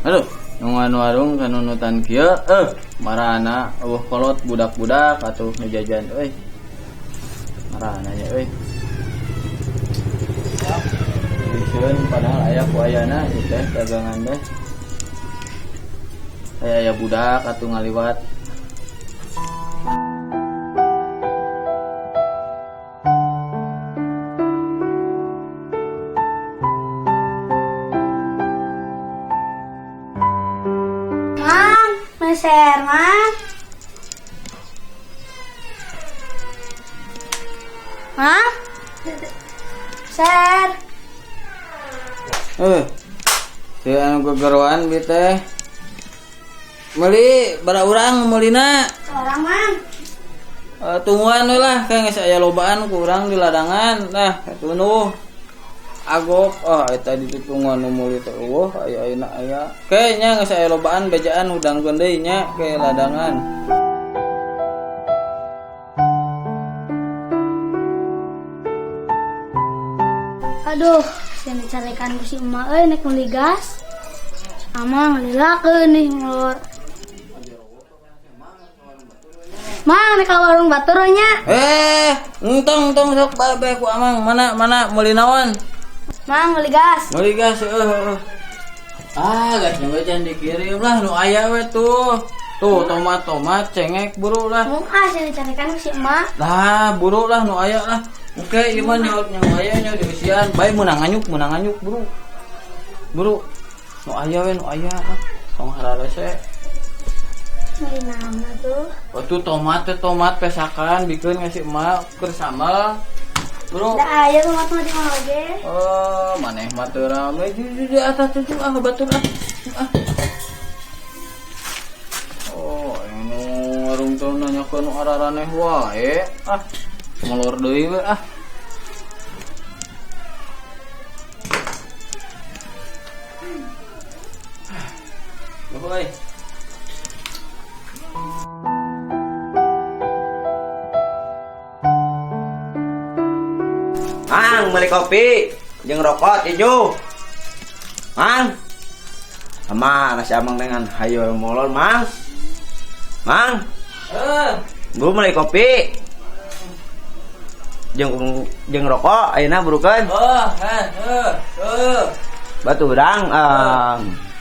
Aduh, nungan warung kanunutan kieu marana eueuh kolot budak-budak atuh nu jajan euy. Marana nya euy. Biseun padahal aya ku ayana ieu teh dagangan teh. Aya aya budak atuh ngaliwat. Mang, meser, Mang. Mang? Ser. Si anu gegeroan bi teh. Meuli bara urang meulina. Urang, Mang. Tungguan we lah, kayak geus aya lobaan ku urang di ladangan. Nah, tunduh. Agok, eta ditutungguan nu meuli teh eueuh, aya ayeuna aya. Ke nya geus aya lobaan bejaan hudangkeun deui nya ke ladangan. Aduh, sieun dicarekan ku si emak euy nek meuli gas. Amang lilakeun nih molor. Mang, nek ka warung batur nya. Entong entong sok bae ku amang. Mana mana meuli naon? Mang, meuli gas. Meuli gas, heeh. Ah, gas nu jangan dikirim lah nu aya we tuh. Tuh tomat-tomat cengek buru lah. Mung ah sieun dicarekan ku si emak. Lah, buru lah nu aya lah. Oke, ieu mah nyaut nya aya nya dieusian. Bae meunang nganyuk buru. Buru. Nu aya we nu aya lah. Tong hararese. Meuli naon atuh? Atuh tomat teh tomat pesakan bikeun ngasih emak keur sambal. Bro. Da aya tomat mah di mana oge? Oh, maneh mah teu rame di atas tuh ah batur ah. Ah. Oh, anu warung teh nanyakeun nu araraneh wae. Ah, molor deui we ah. Euy. Mang, beli kopi, jeung rokok hijau. Mang. Sama nasi amang dengan hayo molor, Mang. Mang. Bu beli kopi. Jeung rokok ayeuna burukeun. Batu hudang,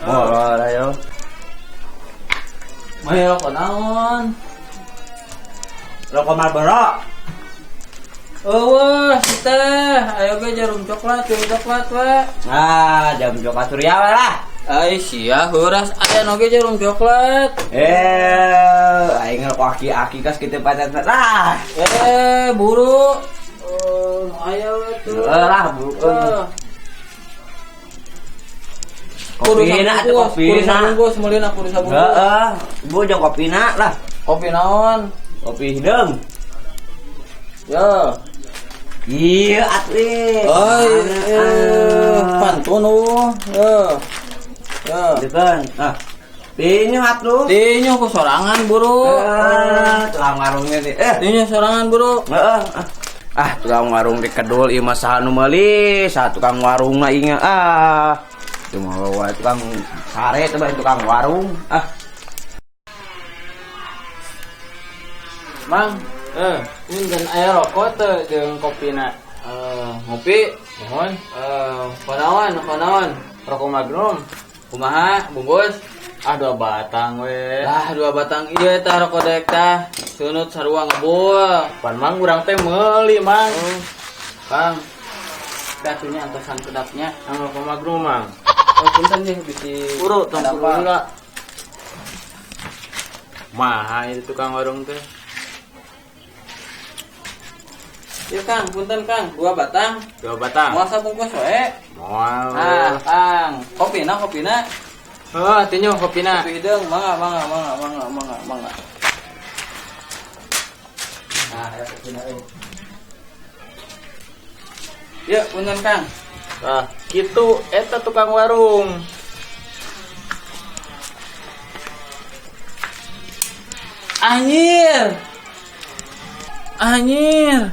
molor ayo. Meuli rokok naon? Rokok Marlboro. Eueuh, si teh, ayo ge jarum coklat we. Ah, jarum coklat Surya we lah. Ai sia heuras aya nu ge jarum coklat. Aing ngerokok aki-aki kas kitu pacat lah. Buru. Nu aya we tuh. Heuh lah, buru. Kopina atuh kopina. Bungkus meulina kudu sabungkus. Heeh, bu jeung kopina lah. Kopi naon? Kopi hideung. Ya. Iya atuh. Oh, pantun eueuh. Ya. Ya. Dekeun. Ah. Tinyu atuh. Tinyu ku sorangan buru. Tukang warungnya teh. Tinyu sorangan buru. Heeh. Ah, tukang warung di kedul ieu mah saha nu meuli, saha tukang warungna ieu ah. Cuma wae tukang sare teh bae tukang warung. Ah. Mang, ini kan aya rokok teh jeung kopina. Ngopi, mohon. Konaon? Rokok Magnum. Kumaha, bungkus? Ah, 2 batang we. Lah, 2 batang ieu tah rokok dek tah. Sunut sarua ngebul. Pan Mang urang teh meuli, Mang. Oh. Kang. Katunya antosan kedapnya. Ang rokok Magnum, Mang. Oh, punten nih bisi. Buru tong buru heula. Maha itu tukang warung teh. Ya Kang, punten Kang, 2 batang. 2 batang. Moal sabungkus we. Moal. Ah, Kang, kopina. Heuh, tinyu kopina. Kopi hideung, mangga. Nah, ya kopina euy. Ya, punten Kang. Tah, kitu eta tukang warung. Anjir. Anjir.